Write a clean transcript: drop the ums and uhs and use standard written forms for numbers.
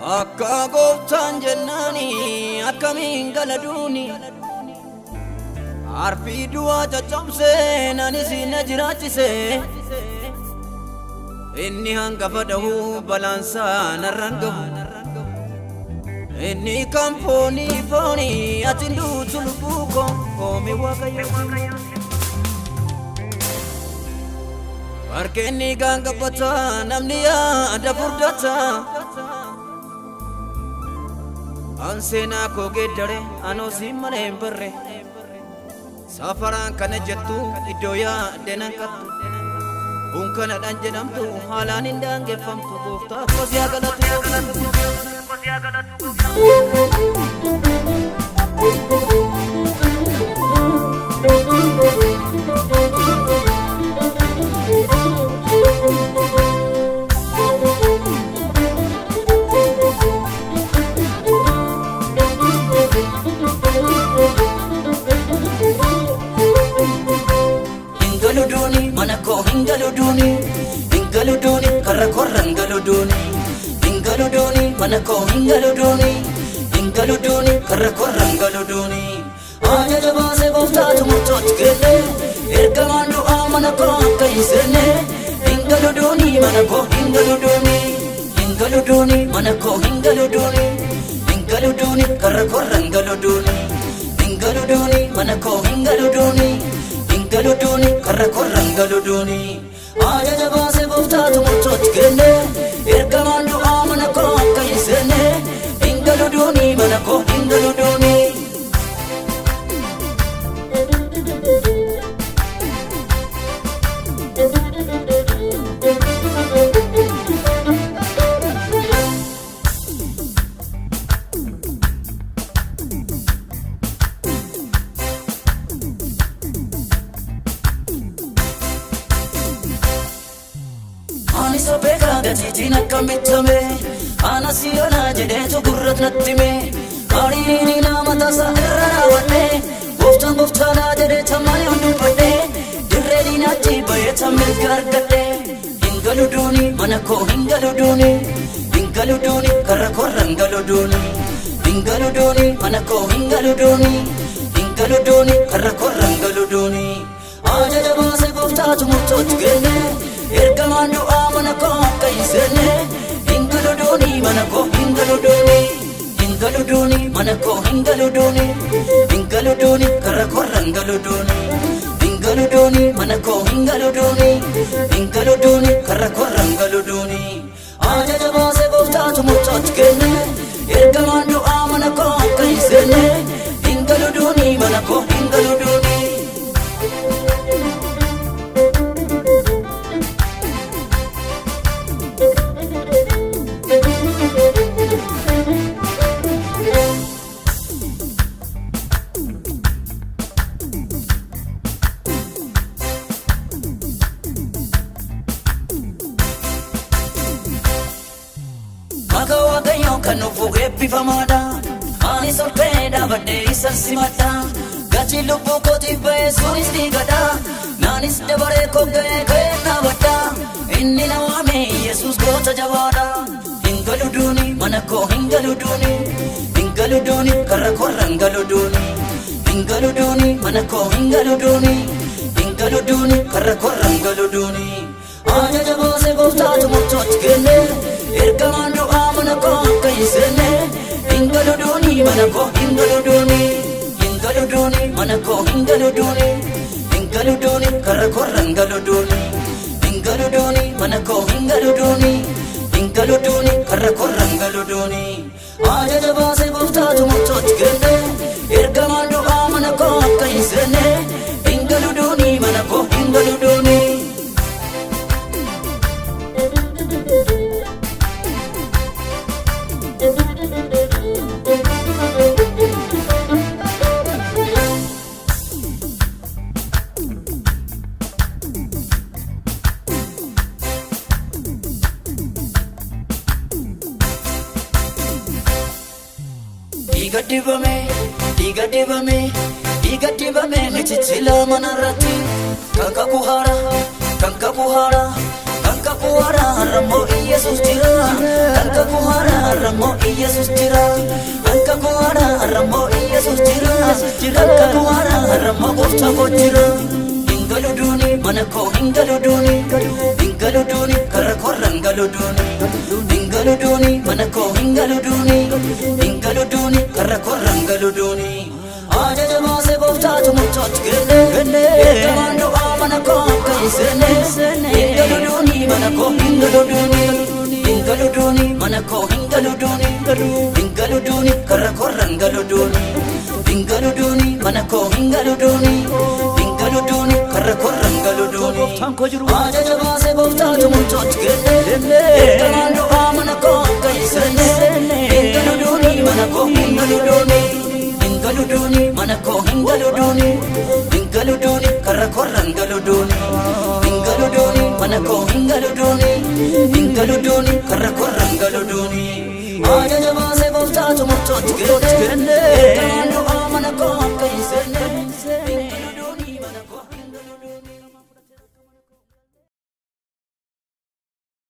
Akka gooftaan jennaani akkamiin gala duuni. Arfii du'aa caccabsee nanis na jiraachise. Inni hangafa dhahuu balaansaa narraan gahu. Inni kan foonii foonii ati duutu lubbuu koo oomi waaqayyo. Harkeenni gaangabata namni yaada furdata. An seenaa koo geeddare anoo siin malee hin barre. Safaraan kana jettu iddoo yaadde nan qattu. Kun kanadhaan jedhamtu haalaan hin daangeffamtu gooftaa koo siyaa galatu. Hin galu duuni mana koo hin galu duuni hin galu duuni karra korra hin galu duuni hin galu duuni mana koo hin galu duuni hin galu duuni karra korra hin galu duuni. Ajaja baasee gooftaatu murtootti kenne ergamaan du'aa mana koo akka hin seenne hin galu duuni mana koo hin galu duuni hin galu duuni mana koo hin galu duuni hin galu duuni karra korra hin galu duuni hin galu duuni mana koo hin galu duuni. Hin galu duuni karra korra hin galu duuni. Ajaja baasee gooftaatu murtootti kenne ergamaan du'aa mana koo akka hin seenne hin galu duuni mana koo hin galu duuni. Ani sobeeka gatiitiin akkam bitame ana siyoonaa jedheetu gurrat natti hime ariini nama tasa irra raawwadhe gooftaan gooftaanaa jedhee tammaanii hundubbadhe dirree diinaatti bayeeta mirga argadhe hin galu duuni mana koo hin galu duuni hin galu duuni karra korra hin galu duuni hin galu duuni mana koo hin galu duuni hin galu duuni karra korra hin galu duuni. Ajaja baasee gooftaatu murtootti kenne ergamaan du'aa mana koo akka hin seenne hin galu duuni mana koo hin galu duuni hin galu duuni mana koo hin galu duuni hin galu duuni karra korra hin galu duuni hin galu duuni mana koo hin galu duuni hin galu duuni karra korra hin galu duuni. Ajaja baasee gooftaatu murtootti kenne ergamaan du'aa mana koo akka hin seenne hin galu duuni mana koo hin galu duuni. Maqaa Waaqayyoon kan nuuf eebbifamaadha. Anis ol ka'ee dhaabadhee isan simadha. Gatiin lubbuu kootiif ba'ee sunis dhiigadha. Naanis dabaree koo ga'ee ka'ee dhaabadha. Inni na waame Yesuus goota jabaadha. Hin galu duuni mana koo hin galu duuni. Hin galu duuni karra korra hin galu duuni. Hin galu duuni mana koo hin galu duuni. Hin galu duuni karra korra hin galu duuni. Ajaja baasee gooftaatu murtootti kenne ergamaan du'aa mana koo akka hin seenne hin galu duuni mana koo hin galu duuni hin galu duuni mana koo hin galu duuni hin galu duuni karra korra hin galu duuni hin galu duuni mana koo hin galu duuni hin galu duuni karra korra hin galu duuni. Ajaja baasee gooftaatu murtootti kenne ergamaan du'aa mana koo akka hin seenne hin galu duuni mana koo hin galu duuni. Dhiiga dibame, dhiiga dibame, dhiiga dibame michichila manarratti. Kan kakuu haaraa, kan kakuu haaraa, kan kakuu kakuu haaraa har'ammoo Iyyasuus jira. Kan kakuu haaraa har'ammoo Iyyasuus jira. Kan kakuu haaraa har'ammoo Iyyasuus jira. Kan kakuu haaraa har'ammoo gooftaa koo jira. Hin galu duuni mana koo hin galu duuni. Hin galu duuni karra koorra hin galu duuni. Hin galu duuni mana koo hin galu duuni. Hin galu duuni karra koorra hin galu duuni. Ajaja baasee gooftaatu murtootti kenne. Ergamaan du'aa mana koo akka hin seenne. Hin galu duuni mana koo hin galu duuni. Hin galu duuni mana koo hin galu duuni. Hin galu duuni karra koorra hin galu duuni. Hin galu duuni mana koo hin galu duuni. Hin galu duuni karra koorra hin galu duuni. Gooftaan koo jiru. Ajaja baasee gooftaatu murtootti kenne. Ergamaan du'aa mana koo akka hin seenne. Hin galu duuni mana koo hin galu duuni. Hin galu duuni mana koo hin galu duuni. Hin galu duuni karra koorra hin galu duuni. Hin galu duuni mana koo hin galu duuni. Hin galu duuni karra koorra hin galu duuni. Ajaja baasee gooftaatu murtootti kenne. Ergamaan